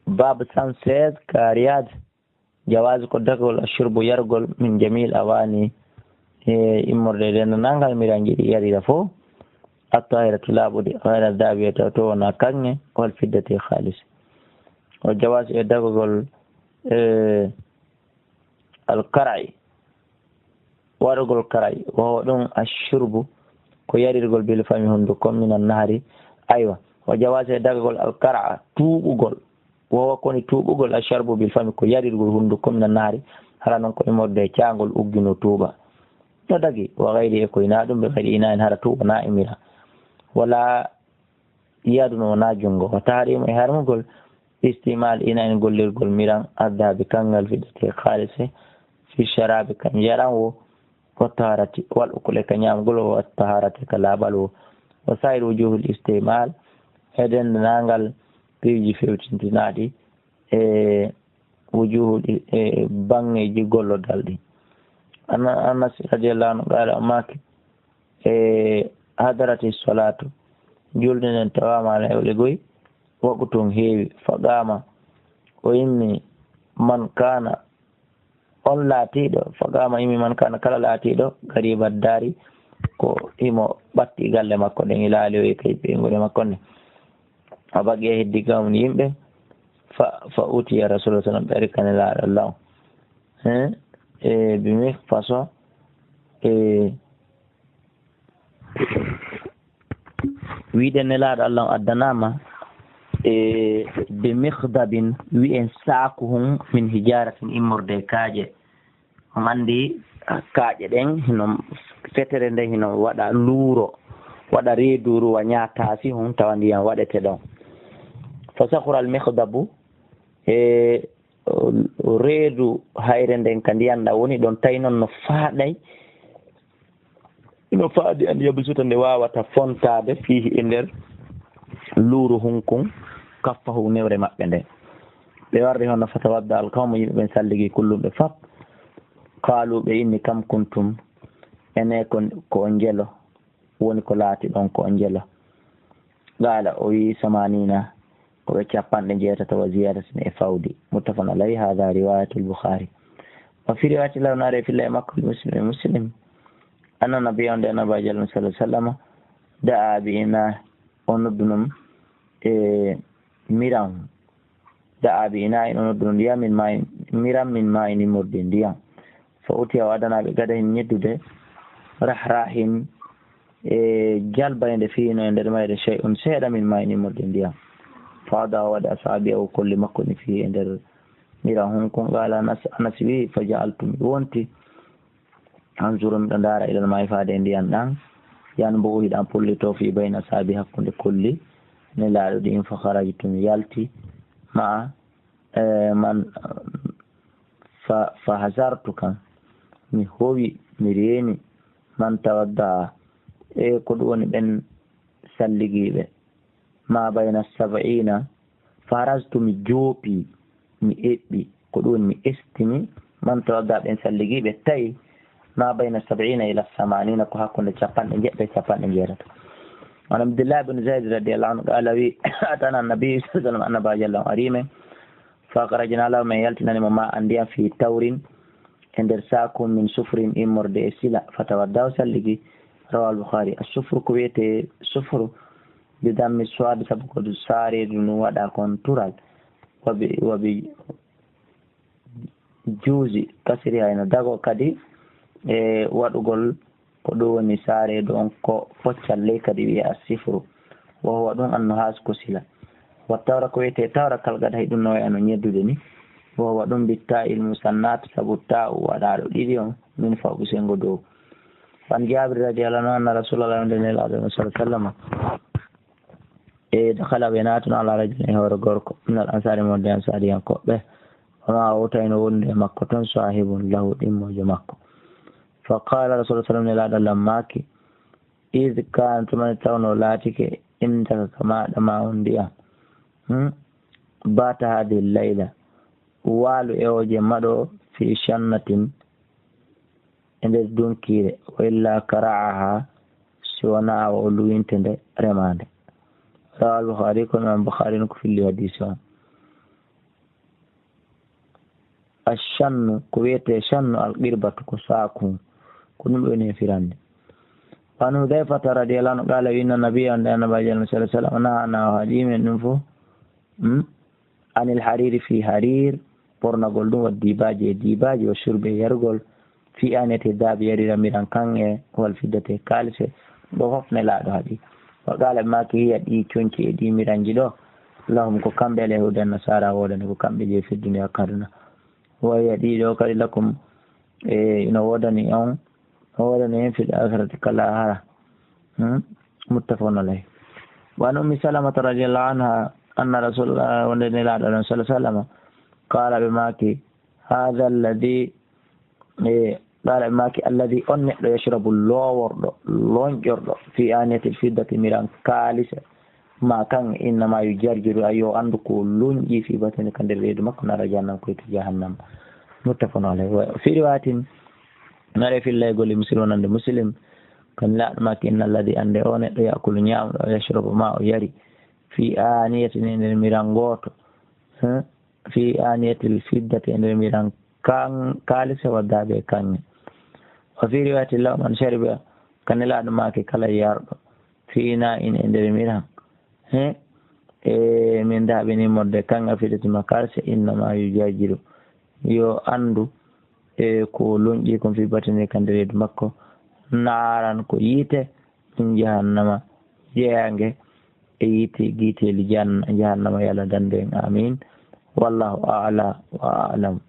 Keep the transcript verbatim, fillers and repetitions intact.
Baabu cent seize ka Riyad. Jawaazi ko dagagol ashurbu yargol min jamil awani, e immorde e denndaangal miranji ɗi yarira fof. Attahiratu laaɓuɗi, ghayra dahabi taw to wona kaŋŋe, wal fiddati e kaalis. O jawaazi e dagagol, e, al kara'i, waɗugol kara'i, wa huwa ɗum ashurbu, ko yarirgol bil fami hunnduko, minan nahari. Aywa, o jawaazi e dagagol al kara'a, tuuɓugol. Wa huwa koni tuuɓugol, asharbu bil fami, ko yarirgol hunnduko, minan nahari, hara noon ko immorde e caangol uggino tuuɓa. No dagi, wa gayri e koye na ɗum, bi gayri ina'in, hara tuuɓa na imira. Wala yadu no wona junngo. Wa tahrimu e harmugol, istimal ina'in gollirgol miran, addahabi kanngal, fiddati e kaalisi, fi sharabi kan yaran wo, wa taharati wal ukule ka ñaamgol wo, wa taharati ka laaɓal wo, wa sa'ir wujuhul istimal e denndaangal piiji fewtintinaaɗi e wujuhul i-, e baŋŋeeji gollodal ɗi. Ana-, Anas radiyallahu anhu qaala, o maaki, e hadarati salatu, julde nden tawaama ala hewle goy, waqtun heewi, fa qaama, o immi, man kaana, on laatiiɗo, fa qaama immi man kaana kala laatiiɗo, gariba daari, ko imo ɓatti galle makko ɗen, ila ali o e kay ɓeynguure makko nde. O baqi e heddi gawon yimɓe, fa, fa utiya rasulullah sallam, ɓe ari ka Nelaaɗo Allah on. Hein? E bi mi faso, e Wi'ude Nelaaɗo Allah on addanaama e bi mikhdabin, wi'en saaku hun, min hijaratin, immorde e kaaƴe. On anndi kaaƴe ɗen, hino, fetere nden hino waɗa luuro, waɗa reedu ruwa ñaataasi hun, tawa ndiyan waɗete ɗon. Fa sakhura al mikhdabu, e reedu hayre nden ka ndiyan ɗan woni ɗon, tawi non no faaɗay, no faaɗi an yabsuta nde waawata fontaade fiihi e nder luuru hun kun, kaffahu newre maɓɓe nden. Ɓe warri hono fatawadda al qawmu, yimɓe ɓen salligi kullum ɓe fap. Qaalu ɓe inni kam kuntum, ene ko, ko on jelo. Woni ko laati ɗon ko on jelo. Qaala, o wi'i, samanina, ko ɓe capanɗe jeetato, wa ziyadatin e fawdi. Muttafaqun alayhi, hadha riwayatul Bukhari. Wa fi riwayatil lahu, naare filla e makko, li Muslim e Muslim. Anna nabiyya, on de Annabi Jalla sallallahu alaihi wasallam, da'a bi ina, o noddu non e miran. Da'a bi ina'in, o noddu non ndiyan, min ma'in, miran, min ma'in immorde ndiyan. Fa utiya, o adana ɓe gada hin ñeddude, rahrahin, e jalbayde, fiino e nder mayre, shay'un, seeɗa, min ma'in immorde ndiyan. Fa wada, o waɗi, asabi'ahu, kolli makko ni, fiihi, e nder miran hun kun. Qaala Anas, Anas wi'i, fa ja'altu, mi wonti, anzuru, miɗo ndaara, ilal maa'i, faade e ndiyan ɗan, yanbu'u, hiɗan pullitoo, fi bayni asabi, hakkunde kolli Nelaaɗo ɗin. Fa kharajtu, mi yalti, ma'a, e, man, fa, fa hazartu kan, mi howi, mi reeni, man tawadda'a, e, ko ɗum woni ɓen salligiiɓe, ma bayna sab'ina, faraztu, mi joopi, mi eɓɓi, ko ɗum mi estimi, man tawadda, ɓen salligiiɓe tawi, ma bayna sab'ina ila samanina, ko hakkunde capanɗe jeɗɗi e capanɗe jeetato. An Abdullah bin Zaid radiyallahu anhu qala, wi, atana nabi sallallahu alaihi wasallam, Annabi Jalla on ari men, fa akhrajna lahu, men yaltinani mo ma an ndiyan fi tawrin, e nder saaku min sufrin immorde e sila, fatawadda, o salligi. Rawahu al-Bukhari. As-sufru ko wiyete sufru, bi dammi swadi, sabu ko sareedu ndu waɗa kon tural. Wabi, wabi juuzi kasiri, hayno dago kadi e waɗugol ko ɗum woni sareedu on ko poccal ley kadi wiye as-sifru. Wa huwa ɗum annu has ko sila. Wa tawra ko wiyete tawra kal gada hay ɗum no wayano ñeddude ni. Wa huwa ɗum bitta il musannat sabu ta u waɗaɗo ɗiɗi on min fawqi sengo dow. Wan Jaabir radiyallahu anhu anna Rasulallah, wonde Nelaaɗo sallallahu alaihi wasallam, e dakhala, ɓe naatun ala rajulin e hoore gorko, min al ansari, mo wonde ansariyankoɓe, wa ma o tawino wonde e makko ton sahibun lahu, ɗimmojo makko. Fa qala Rasulullah sallallahu alaihi wasallam, Nelaaɗo Allah maaki, id kan, tumani tawno laatike, indaka ka maɗa ma on ndiyan. Hmm? Bata hadhihi layla, waalu e o jemma ɗo, fi shannatin, e nder dunkiire, wa illa kara'aha, si wonaa o luwinte nde, rema nde. Rawahu al-Bukhari, ko Imam Bukhari on ko filli hadisi on. Ashannu, ko wiyetee shannu, al qirbatu, ko saaku. Ko ɗum ɗo woni e firande. Wa an Hudayfata radiyallahu anhu qala, inna nabiyya, on ɗe annabaajo Allah sallallahu alaihi wasallam, nahana, o haɗi men ɗum fof. Hmm? Anil hariri fi harir, ɓornagol ɗum, wa dibaaji e dibaaji, wa shurbi e yarugol, fi aniyati dahabi, yarira miran kan e, wal fiddati e kaalise, ɗo fof Nelaaɗo haɗi. Wa qala, ɓe maaki, hiya, ɗi conci e ɗi miranji ɗo, lahum, ko kamɓe, al yahuudu wan nasaara woodani, ko kamɓe jeyi fi dunya, ko aduna. Wa hiya, ɗi ɗo kadi, lakum, e ina woodani on, no woodani en fil akhirati, ka laahara. Hmm? Muttafaqun alayh. Wa an Ummi Salamata radiyallahu anha, anna Rasulullah, wonde Nelaaɗo ɗon sallallahu alaihi wasallam, qala, ɓe maaki, hadha alladhi, e, qala, ɓe maaki, alladhi, on neɗɗo, yashrabu, looworɗo, loñƴorɗo, fi aniyatil fiddati, miran kaalise, ma kan, innama yujarjiru, a yo anndu ko luñƴi fi batni, ka nder reedu makko, nara jahannama, ko yiite jahannama. Muttafaqun alayh. Wa fi riwayatin, nare fillaygol e Muslim, wonande Muslim, kan Nelaaɗo maaki, inna alladhi, annde o neɗɗo, yakulu, ñaamɗo, yashrabu, ma o yari, fi aniyatin, e nder miran gooto, hmm? Fi aniyatil fiddati, e nder miran kan, kaalise, wa dahabi, e kaŋŋe. Wa fi riwayatin lahu, man shariba, kan Nelaaɗo maaki, kala yarɗo, fi ina'in, e nder miran, he, e min dahabi, ni modde, kan a fiddati, ma kaalise, innama yujarjiru, yo anndu, e ko luñƴi kon fi batni, ka nder reedu makko, naaran, ko yiite, ɗum jahannama, jeyaange e yiite, giiteeli jan-, jahannama, yo Allah dandu en, amin. Wallahu a'la wa a'lam.